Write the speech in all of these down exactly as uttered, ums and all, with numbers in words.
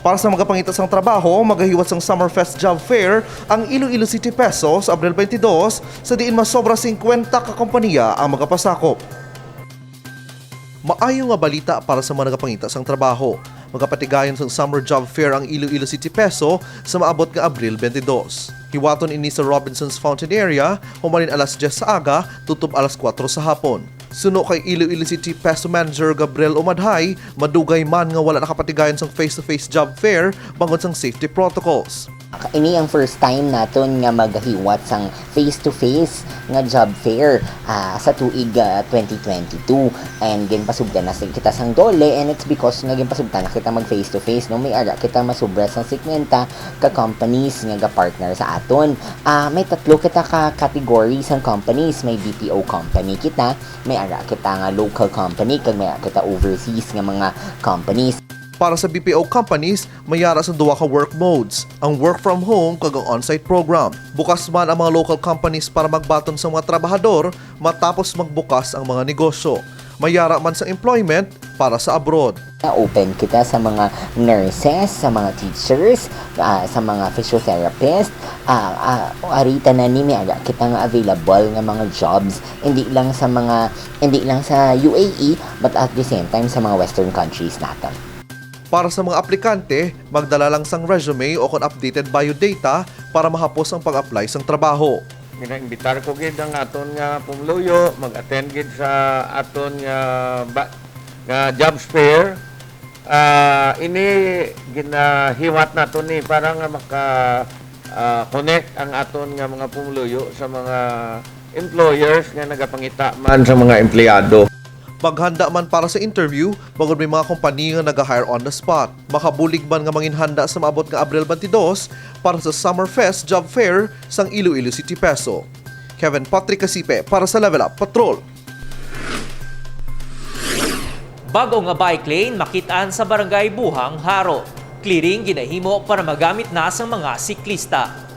Para sa magapangita sang trabaho, magahiwat sang Summer Fest Job Fair ang Iloilo City Peso sa Abril twenty-two, sa diin masobra singkwenta ka kompanya ang magapasakop. Maayo nga balita para sa mga nagapangita sang trabaho. Magapatigayon sang Summer Job Fair ang Iloilo City Peso sa maabot nga Abril twenty-two. Hiwaton ini sa Robinson's Fountain Area, humalin alas diyes sa aga tutob alas kuwatro sa hapon. Suno kay Iloilo City Peso Manager Gabriel Umadhay, madugay man nga wala nakapatigayon sang face-to-face job fair bangod sang safety protocols. Ini ang first time naton nga magahiwat sang face-to-face nga job fair, ah, sa tuig, ah, twenty twenty-two. And ginpasugdan na si-, kita sang DOLE, and it's because nga ginpasugdan na kita mag face-to-face, no? May ara kita masubra sang singkwenta ka companies nga ga-partner sa aton. Ah, may tatlo kita ka category sang companies. May B P O company kita, may ara kita nga local company, kag may ara kita overseas nga mga companies. Para sa B P O companies, may ara sa duha ka work modes, ang work from home kag ang on-site program. Bukas man ang mga local companies para magbaton sa mga trabahador matapos magbukas ang mga negosyo. May ara man sa employment para sa abroad. Open kita sa mga nurses, sa mga teachers, ah, sa mga physiotherapist. Ah, ah, ari tanan ni may ara kita nga available nga mga jobs, hindi lang sa mga, hindi lang sa U A E, but at the same time sa mga Western countries naton. Para sa mga aplikante, magdala lang sang resume o kon updated biodata para mahapos ang pag-apply sang trabaho. Ginaimbitar ko gid ang aton nga pumuluyo, mag-attend gid sa aton nga ba-, nga jobs fair. Ah, ini ginahiwat nato ni para nga maka, ah, connect ang aton nga mga pumuluyo sa mga employers nga nagapangita man sa mga empleyado. Maghanda man para sa interview, bangod may mga kompanya nga naga-hire on the spot. Makabulig man nga manginhanda sa maabot nga Abril twenty-two para sa Summer Fest Job Fair sang Iloilo City Peso. Kevin Patrick Casipe para sa Level Up Patrol. Bag-o nga bike lane makit-an sa Barangay Buhang, Jaro. Clearing ginahimo para magamit na sang mga siklista.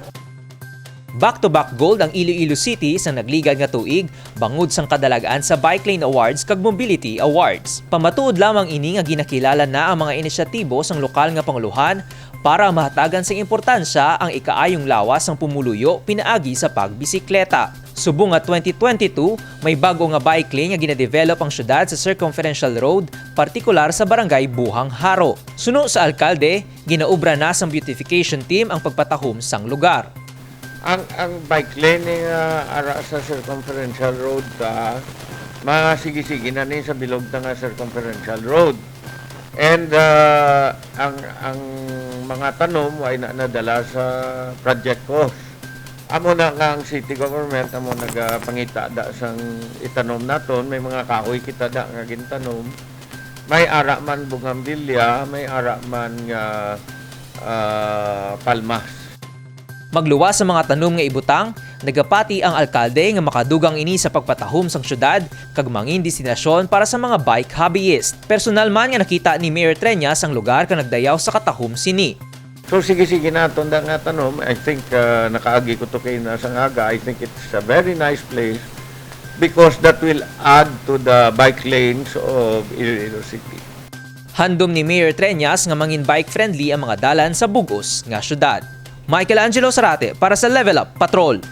Back-to-back gold ang Iloilo City sa nagligad nga tuig bangod sang kadalag-an sa Bike Lane Awards kag Mobility Awards. Pamatuod lamang ini nga ginakilala na ang mga inisyatibo sang lokal nga panguluhan para mahatagan sing importansya ang ikaayong lawas sang pumuluyo pinaagi sa pagbisikleta. Subong nga twenty twenty-two, may bag-o nga bike lane nga ginadevelop ang syudad sa Circumferential Road, partikular sa Barangay Buhang, Jaro. Suno sa alkalde, ginaobra na sang beautification team ang pagpatahom sang lugar. Ang, ang bike lane ni, ah, ara sa Circumferential Road, ah, masigi-sige na ni sa bilog ta nga Circumferential Road. And, ah, ang, ang mga tanom ay na nadala sa project cost. Amo na nga ang city government amo nagapangita da sang itanom naton. May mga kahoy kita da nga gintanom. May ara man bugambilya, may ara man nga, ah, palmas. Magluwas sa mga tanom nga ibutang, nagapati ang alkalde nga makadugang ini sa pagpatahom sang syudad kag mangin destinasyon para sa mga bike hobbyist. Personal man nga nakita ni Mayor Treñas ang lugar kag nagdayaw sa katahom sini. So, sige-sige na aton da nga tanom. I think, ah, nakaagi ko to kay na sang aga. I think it's a very nice place because that will add to the bike lanes of Iloilo City. Handom ni Mayor Treñas nga mangin bike-friendly ang mga dalan sa bug-os nga syudad. Michael Angelo Sarate para sa Level Up Patrol.